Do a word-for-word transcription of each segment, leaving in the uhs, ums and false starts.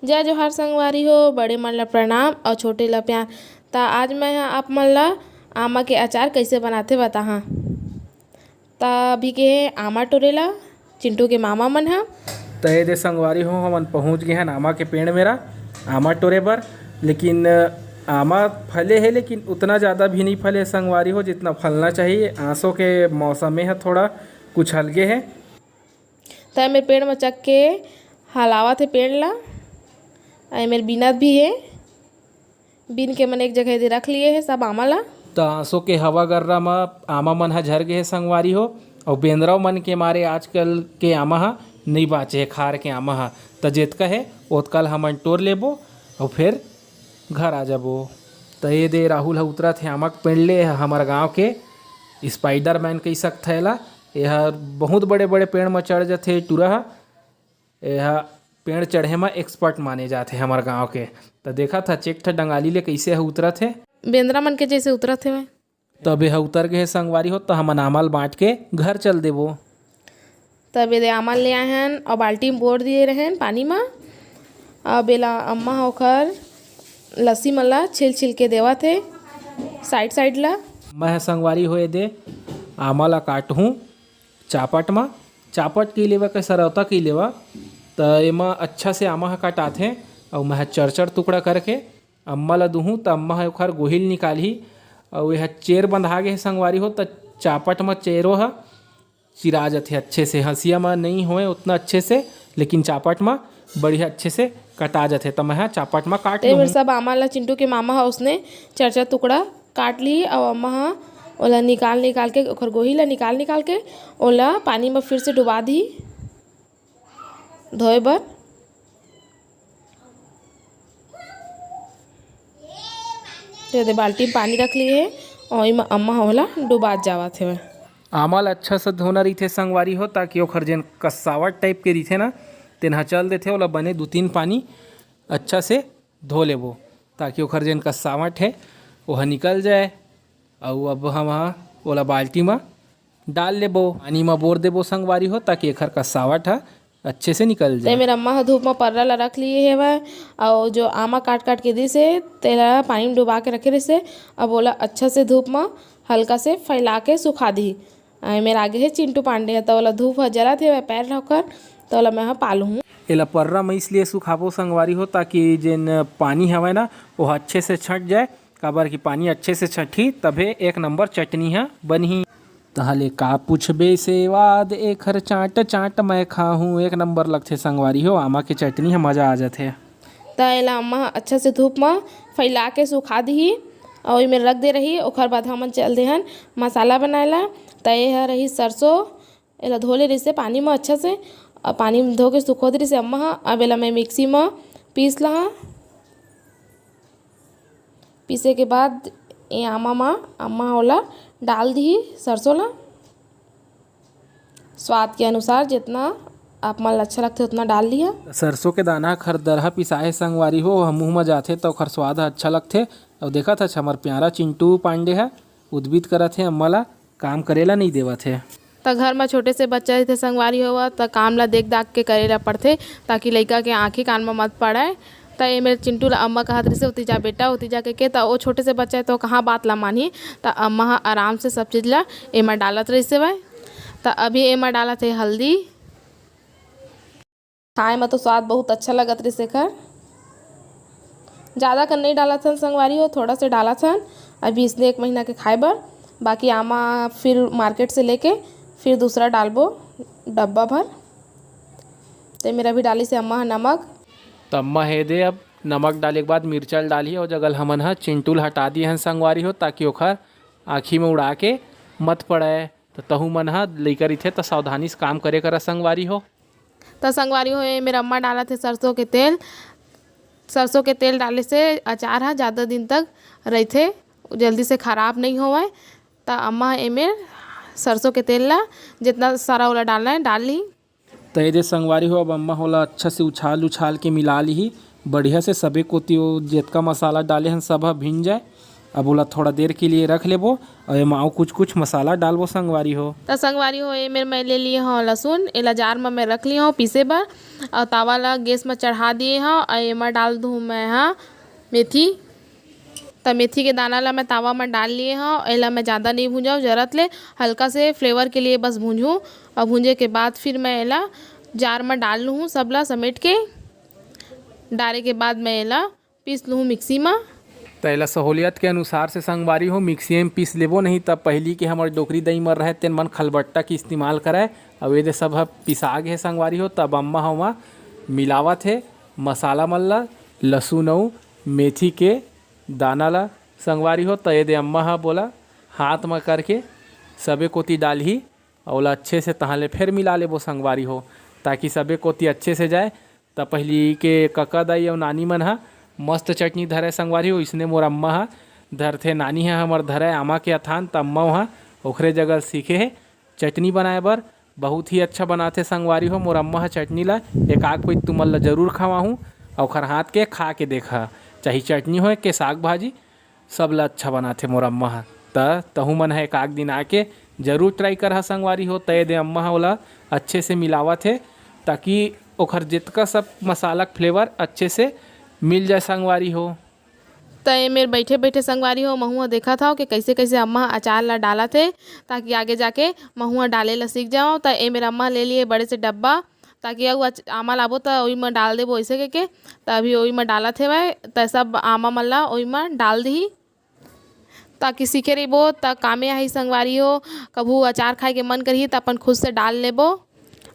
जय जोहार संगवारी हो, बड़े मन ला प्रणाम अउ छोटे ला प्यार। त आज मैं ह आप मन ला आमा के अचार कइसे बनाथे बताहां। त अभी के आमा टोरे ला चिंटू के मामा मन ह। त ये दे संगवारी हो, हमन पहुंच गे हन आमा के पेड़ मेरा आमा टोरे बर। लेकिन आमा फले हे, लेकिन उतना ज़्यादा भी नहीं फले संगवारी हो, जितना फलना चाहिए। आंसो के मौसमे ह थोड़ा कुछ अलगे हे। त ए मेर पेड़ म चघ के हलावत हे पेड़ ला। ए मेर बीनत भी हे। बीन के मन एक जगह दे रख लिए हे सब आमा ला। त आंसो के हवा गर्रा म आमा मन ह झर गे हे संगवारी हो, अउ बेंदरा मन के मारे आजकल के आमा ह नइ बांचे हे, खार के आमा ह। त जेतका हे ओतका ल हमन टोर लेबो अउ फेर घर आ जाबो। त ये दे राहुल ह उतरत हे आमा के पेड़ ले, हमर गांव के स्पाइडरमैन कहि सकथव एला। एहा बहुत बड़े-बड़े पेड़ म चढ़ जथे टूरा ह। एहा पेड़ चढ़े म एक्सपर्ट माने जाथे हमर गांव के। त देखत हच एक ठा डंगाली ले कइसे ह उतरत हे। बेंदरा मन के जइसे उतरत हेवय। तब एहा उतर गे हे संगवारी हो, त हमन आमा ल बांट के घर चल देबो। तब एदे आमा ले आए हन अउ बाल्टी म बोर दिए रहेन पानी म। अब एला अम्मा ह ओखर लस्सी मन ला छिल-छिल के देवत हे साइड साइड ला। मैं ह संगवारी हो एदे आमा ला काटहूं चापट म। चापट कहि लेवा के सरौता कहि लेवा, त एमा अच्छा से आमा ह काटाथे। अउ मैं ह चर-चर टुकड़ा करके अम्मा ला दुहूं, त अम्मा ह ओखर गोहिल निकालही। अउ एह चेर बंधा गे हे संगवारी हो, त चापट म चेरो ह चिरा जथे अच्छे से। हंसिया म नइ होय उतना अच्छे से, लेकिन चापट म बढ़िया अच्छे से कटा जथे। त मैं ह चापट म काट ते लूहूं। सब आमा ला चिंटू के मामा ह उसने चर-चर टुकड़ा काट ली, अउ अम्मा ह ओला निकाल निकाल के, ओखर गोही ला निकाल निकाल के ओला पानी म फिर से डुबा दी धोए बर। तो एदे बाल्टी म पानी रख लिए हे, अउ एमा अम्मा ह ओला डुबात जावत हेवय। आमा ल अच्छा से धोना रहिथे संगवारी हो, ताकि ओखर जेन कस्सावट टाइप के रहिथे ना, तेन ह चल देथे। ओला बने दू तीन पानी अच्छा से धो लेबो, ताकि ओखर जेन कस्सावट हे, ओह निकल जाए। अउ अब हम ह ओला बाल्टी म डाल लेबो, पानी म बोर देबो संगवारी हो, ताकि एखर कस्सावट ह अच्छे से निकल ते जाए। मेर अम्मा ह धूप म पर्रा ला रख लिए हेवय, अउ जो आमा काट काट के दिस हे, तेला पानी म डुबा के रखे रहिस हे। अब ओला अच्छा से धूप म हल्का से फैला के सुखा दिही। अउ ए मेर आगे हे चिंटू पांडे ह, त ओला धूप ह जलत हेवय पैर ल ओखर, त ओला मैं ह पालहूं। एला पर्रा म इसलिए सुखाबो संगवारी हो, ताकि जेन पानी हवय ना, ओह अच्छे से छंट जाए। काबर कि पानी अच्छे से छंटही, तभे एक नंबर चटनी ह बनही। तहले का पूछबे सेवाद, एखर चांट चांट मैं खाहूं। एक नंबर लगथे संगवारी हो, आमा के चटनी ह मजा आ जाथे। त एला अम्मा ह अच्छा से धूप म फैला के सुखा दिही, अउ एमे रख दे रही। ओखर बाद हमन चल दे हन मसाला बनाए ला। त ए ह रही सरसों, एला धो ले रहिसे पानी म अच्छा से, अउ पानी म धो के सुखो दे रहिसे अम्मा ह। अब एला मैं मिक्सी म पीस लहा। पीसे के बाद ए आमा म अम्मा ओला डाल दिही सरसों ला। स्वाद के अनुसार जितना आप मन ल अच्छा लगथे, उतना डाल लिहा। सरसों के दाना खरदरहा पिसाए संगवारी हो, ओह मुंह म जाथे त ओखर स्वाद ह अच्छा लगथे। अउ देखत हच, हमर प्यारा चिंटू पांडे ह उदबित करत हे अम्मा ला, काम करे ला नइ देवत हे। त घर म छोटे से बच्चा रहिथे संगवारी हो, त काम ला देख दाख के करे ला पड़थे, ताकि लइका के आंखी कान म मत पड़य। त ए मेर चिंटू ला अम्मा कहत रहिसे, "ओती जा बेटा, ओती जा," कहिके। त ओ छोटे से बच्चा हे, त ओ कहाँ बात ला मानही। त अम्मा ह आराम से सब चीज ला एमा डालत रहिसे वय। त अभी एमा डालत हे हल्दी। खाए म तो स्वाद बहुत अच्छा लगत रहिस एखर। जादा कन नइ डालत हन संगवारी हो, थोड़ा से डालत हन अभी इसने एक महीना के खाए बर। बाकी आमा फिर मार्केट से लेके फिर दूसरा डालबो डब्बा भर। ते मेर अभी डालिस हे अम्मा ह नमक। त अम्मा हे दे अब नमक डाले के बाद मिर्चा ल डालही, अउ जगह ल हमन ह चिंटू ल हटा दिए हन संगवारी हो, ताकि ओखर आँखी में उड़ा के मत पड़य। त तहू मन ह लइका रहिथे त सावधानी से काम करे करा संगवारी हो। त संगवारी हो, ए मेर अम्मा डालत हे सरसों के तेल। सरसों के तेल डाले से अचार ह जादा दिन तक रहिथे, जल्दी से खराब नइ होवय। त अम्मा ह ए मेर सरसों के तेल ला जितना सारा ओला डालना हे, डाल ली। त ए दे संगवारी हो, अब अम्मा ओला अच्छा से उछाल उछाल के मिला लिही बढ़िया से, सबे कोती ओ जेतका मसाला डाले हन सब ह भिन जाए। अब ओला थोड़ा देर के लिए रख लेबो, अउ एमा अउ कुछ कुछ मसाला डालबो संगवारी हो। त संगवारी हो, ए मेर मैं ले लिए हव लहसुन, एला जार म मैं रख लिए हव पीसे बर। अउ तावा ला गैस म चढ़ा दिए हव, अउ एमा डाल दूँ मैं ह मेथी। त मेथी के दाना ला मैं तावा म डाल लिए हव। एला मैं ज़्यादा नहीं भूंजव, जरत ले हल्का से फ्लेवर के लिए बस भूंजूँ। अउ भूंजे के बाद फिर मैं एला जार म डाल लूँ, सब ला समेट के। डारे के बाद मैं एला पीस लूँ मिक्सी म। त एला सहूलियत के अनुसार से संगवारी हो मिक्सी में पीस लेबो, नहीं त पहिली के हमर डोकरी दई मर रहे तेन मन खलबट्टा के इस्तेमाल करय। अब ये दे सब ह पिसा गे हे संगवारी हो। तब अम्मा ह ओमा मिलावत हे मसाला मन ला, लहसुन अउ मेथी के दाना ला संगवारी हो। त ये दे अम्मा ह बोला हाथ म करके सबे कोती डालही, अउ ओला अच्छे से तहाँ ले फेर मिला लेबो संगवारी हो, ताकि सबे कोती अच्छे से जाए। त पहिली के कका दाई अउ नानी मन ह मस्त चटनी धरय संगवारी हो, इसने मोर अम्मा ह धरथे। नानी ह हमर धरय आमा के अथान, त अम्मा ह ओखरे जगह सीखे हे चटनी बनाए बर। बहुत ही अच्छा बनाथे संगवारी हो मोर अम्मा ह चटनी ला। एक आग पइत तुमन ला जरूर खवाहूँ, अउ ओखर हाथ के खा के देखा, चाहे चटनी होय के साग भाजी, सब ला अच्छा बनाथे मोर अम्मा ह। त तहू मन ह एक आध दिन आके जरूर ट्राई करहा संगवारी हो। त ये दे अम्मा ह ओला अच्छे से मिलावत हे, ताकि ओखर जितका सब मसाला के फ्लेवर अच्छे से मिल जाए संगवारी हो। त ए मेर बैठे बैठे संगवारी हो, महूँ ह देखत हव कि कइसे कइसे अम्मा ह अचार ला डालत हे, ताकि आगे जाके महूँ ह डाले ला सीख जावं। त ए मेर अम्मा ह ले लिए बड़े से डब्बा, ताकि अउ अच-, आमा लाबो त ओही म डाल देबो अइसे कहिके। त अभी ओही म डालत हेवय, त सब आमा मन ला ओही म डाल दिही। ताकि सीखे रहिबो, त कामे आही संगवारी हो। कभू अचार खाए के मन करही, त अपन खुद से डाल लेबो,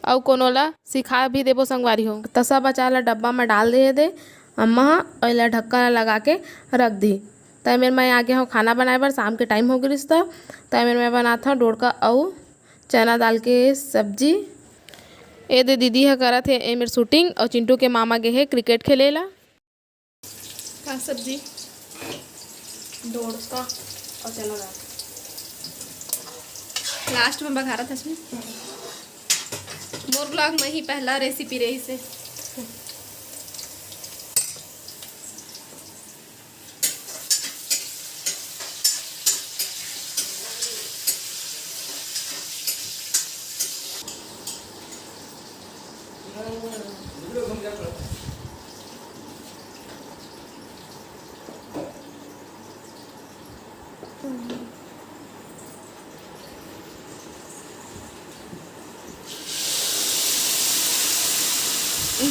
अउ कोनो ला सिखा भी देबो संगवारी हो। त सब अचार ला डब्बा म डाल दे दे अम्मा ह, अउ एला ढक्कन ला लगा के रख दी। त एमेर मैं आगे हव खाना बनाए बर, शाम के टाइम हो गिस, त त एमेर मैं बनात हव डोड़का अउ चना दाल के सब्जी। ए दे दीदी ह करत हे एमेर शूटिंग, अउ चिंटू के मामा गे हे क्रिकेट खेले ला। का सब्जी? डोड़का अउ चना दाल। लास्ट में बघारत हस ना? मोर ब्लॉग में ही पहला रेसिपी रहिसे।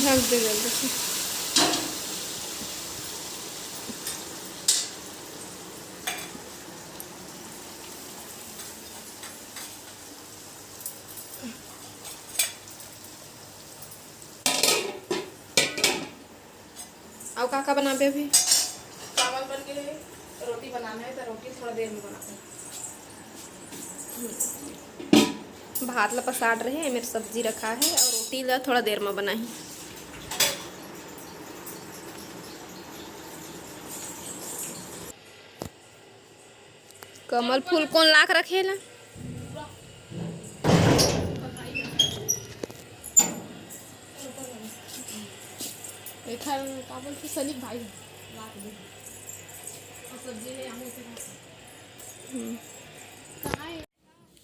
ढक दे जल्दी से। अउ का का बनाबे अभी? चावल बन गए हे, रोटी बनाना हे, त रोटी थोड़ा देर में बनाबे। भात ला पसार रहे, एमेर सब्जी रखा हे अउ रोटी ला थोड़ा देर में बनाही। कमल फूल कोन लाख रखे ला? एखर का बोलथे, सनिक भाई लाख दे। अउ सब्जी ले आऊँ से। हम्म। कहाँ हे?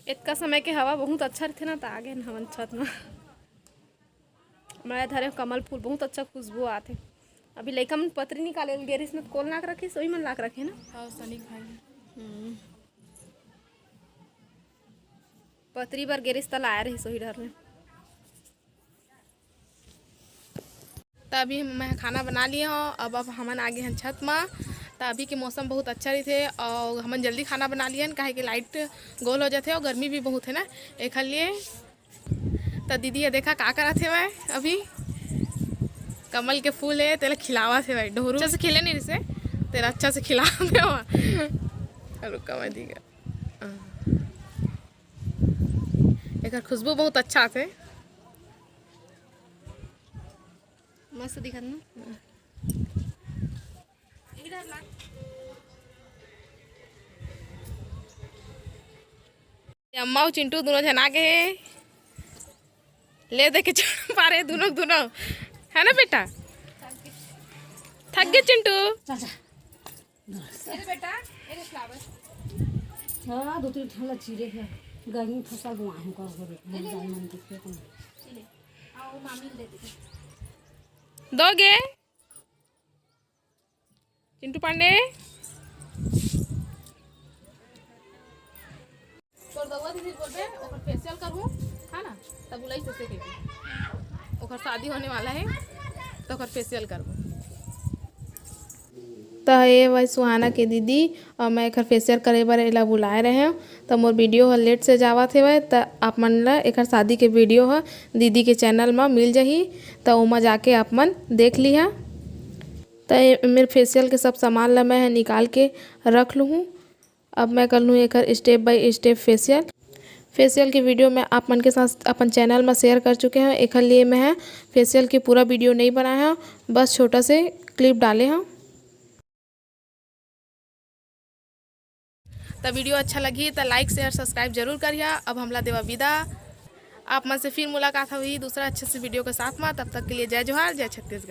एतका समय के हवा बहुत अच्छा रथे ना, त आगे न हमन छत म। मैं धरे कमल फूल, बहुत अच्छा खुशबू आथे। अभी लइका मन पतरी निकाले ल गे रहिस न, त कोन लाख रखिस, ओही मन लाख रखे ना। हाँ, सनिक भाई। हम्म। पतरी बर गे रहिस, त लाए रहिस ओही डर में। त अभी हम, मैं खाना बना लिए हव। अब, अब हमन आगे हन छत म। त अभी के मौसम बहुत अच्छा रहिथे अउ हमन जल्दी खाना बना लिए हन, काहे कि लाइट गोल हो जाथे अउ गर्मी भी बहुत हे ना, एखर लिए। त दीदी ह देखा का करत हेवय अभी। कमल के फूल हे, तेला खिलावत हेवय। डोहरू अच्छा से खिले नहीं रहिसे, तेला अच्छा से खिलावत हेवय। रुका मैं दी का। एकर खुशबू बहुत अच्छा आथे। मस्त दिखत ना। अम्मा अउ चिंटू दोनों झन आ गे हे। ले दे के चढ़ पारे दोनों, दोनों। है ना बेटा? थक गे चिंटू। चल, चल। ए रे बेटा, ए रे फ्लावर। हाँ, दो तीन ठन ला चीरे हे। गर्मी फसल बोआए हूँ का हो रे, ले, ले, ले। जाए मन के खेत में। ले, आओ, मामी ल दे दे। दो गे। चिंटू पांडे। तोर दउआ दीदी बोलबे, ओकर फेशियल करहूँ, है ना? तब बुलाई से, से कहिके। ओकर शादी होने वाला है, तो ओकर फेशियल करबो। त ये वही सुहाना के दीदी, और मैं एकर फेशियल करे बर एला बुलाए रहे हूँ। त मोर वीडियो ह लेट से जावत हेवय, त आप मन ल एकर शादी के वीडियो ह दीदी के चैनल म मिल जाही, त ओमा जाके आप मन देख लिहा। त ये मेर फेशियल के सब सामान ल मैं ह निकाल के रख लूँ हूँ। अब मैं कर लूँ एकर step by step facial. Facial के वीडियो मैं आप मन के साथ अपन चैनल म शेयर कर चुके हूँ। एकर लिए मैं ह फेशियल के पूरा वीडियो नहीं बनाए हूँ, बस छोटा से क्लिप डाले हूँ। त वीडियो अच्छा लगही त लाइक, शेयर, सब्सक्राइब जरूर करिहा। अब हमला देवा विदा। आप मन से फिर मुलाकात होही दूसरा अच्छे से वीडियो के साथ में। तब तक के लिए जय जोहार, जय छत्तीसगढ़।